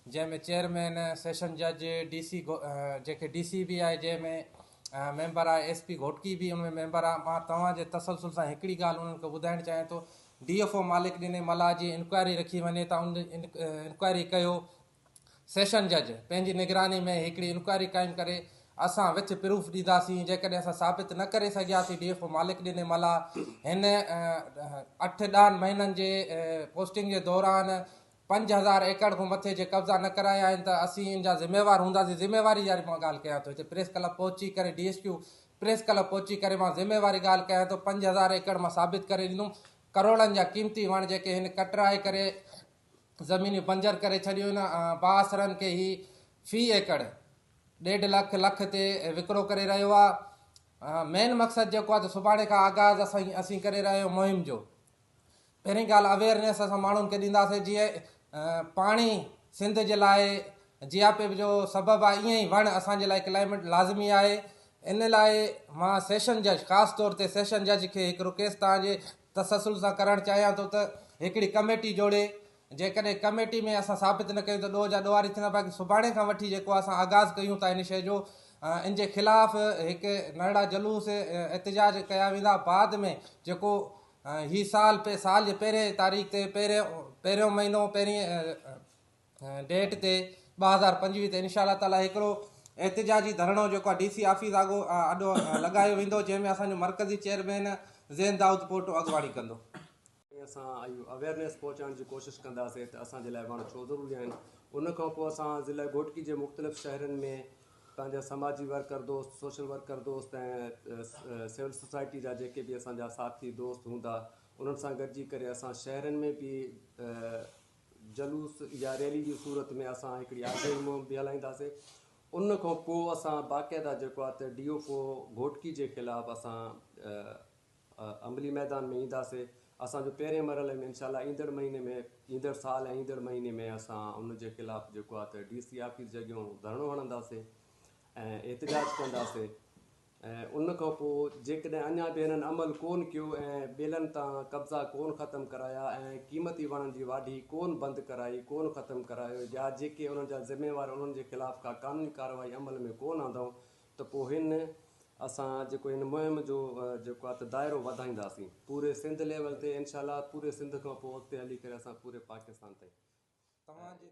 جنهن ۾ chairman, session جج، D C جيڪي ڊي سي به آهي جنهن ۾ ميمبر آهي ايس پي گهوٽڪي به ان ۾ ميمبر آهي. مان توهان جي تسلسل سان هڪڙي ڳالهه انهن کي ٻڌائڻ چاهيان ٿو ڊي ايف او مالڪ ڏني ملاح جي انڪوائري رکي وڃي ته ان انڪوائري ڪيو. سيشن جج پنهنجي نگراني ۾ هڪڙي انڪوائري قائم ڪري اسان وٿ پروف ڏينداسين جيڪڏهن اسان ثابت نه ڪري سگهياسين ڊي ايف او مالڪ ڏني ملاح هن اٺ ڏهن مهينن جي پوسٽنگ جي دوران 5000 ايڪڙ کان مٿي جي قبضا نه ڪرايا آهن ته اسين ان جا ذميوار هونداسين ذميواري واري مان ڳالهه ڪيان ٿو هتي پريس ڪلب پهچي ڪري ڊي ايس ڪيو پريس ڪلب پهچي ڪري مان ذميواري ڳالهه ڪيان ٿو 5000 ايڪڙ مان ثابت ڪري ڏيندم ڪروڙن جا قيمتي وڻ جيڪي هن ڪٽرائي ڪري زمينون بنجر ڪري ڇڏيون آهن بااثرن کي هي في ايڪڙ ڏيڍ لک لک تي وڪرو ڪري رهيو آهي مين مقصد جيڪو آهي ته سڀاڻي کان آغاز اسان اسين ڪري رهيا آهيون مهم جو پهرين ڳالهه اويئرنيس اسان ماڻهن کي ڏينداسين جيئن پاڻي سنڌ جي لاء جياپي جو سبب آهي ائين ئي وڻ اسان جي لاء ڪلائميٽ لازمي آهي ان لاء مان سيشن جج خاص طور تي سيشن جج کي هڪ رڪويسٽ توهان جي تسلسل سان ڪرڻ چاهيان ٿو ته هڪڙي ڪميٽي جوڙي جيڪڏهن ڪميٽي ۾ اسان ثابت نه ڪيون ته ڏوهه جا ڏوهاري ٿيندا باقي سڀاڻي کان وٺي جيڪو اسان آغاز ڪيون ٿا ان شيء جو ان جي خلاف هڪ ننڍڙا جلوس احتجاج ڪيا ويندا بعد ۾ جيڪو هي سال سال جي پهرين تاريخ تي پهريون پهريون مهينو پهرين ڊيٽ تي 2025 تي انشاء الله تعالي هڪڙو احتجاجي ڌرڻو جيڪو آهي ڊي سي آفيس آڳو آڏو لڳايو ويندو جنهن ۾ اسان جو مرڪزي چيئرمين زين دائود پوٽو اڳواڻي ڪندو. اسان اهو اويئرنيس پهچائڻ جي ڪوشش ڪنداسين ته اسان جي لاء وڻ ڇو ضروري آهن ان کان پوء اسان ضلع گهوٽڪي جي مختلف شهرن ۾ پنهنجا سماجي ورڪر دوست سوشل ورڪر دوست ۽ سول سوسائٽي جا جيڪي به اسان جا ساٿي دوست هوندا انهن سان گڏجي ڪري اسان شهرن ۾ به جلوس يا ريلي جي صورت ۾ اسان هڪڙي آگاهي مهم به هلائينداسين ان کان پوء اسان باقاعده جيڪو آهي ته ڊي او او گهوٽڪي جي خلاف اسان عملي ميدان ۾ اينداسين اسان جو پهرين مرحلي ۾ انشاء الله ايندڙ مهيني ۾ ايندڙ سال ۽ ايندڙ مهيني ۾ اسان ان جي خلاف جيڪو آهي ته ڊي سي آفيس جي اڳيون ڌرڻو هڻنداسين ۽ احتجاج ڪنداسين ۽ ان کان پوء جيڪڏهن اڃا به هنن عمل ڪون ڪيو ۽ ٻيلن تان قبضا ڪون ختم ڪرايا ۽ قيمتي وڻن جي واڍي ڪون بند ڪرائي ڪون ختم ڪرايو يا جيڪي انهن جا ذميوار انهن جي خلاف ڪا قانوني ڪارروائي عمل ۾ ڪون آندائون ته پوء هن اسان جيڪو هن مهم جو جيڪو آهي ته دائرو وڌائينداسين پوري سنڌ ليول تي انشاء الله پوري سنڌ کان پوء اڳتي هلي ڪري اسان پوري پاڪستان تائين توهان جي.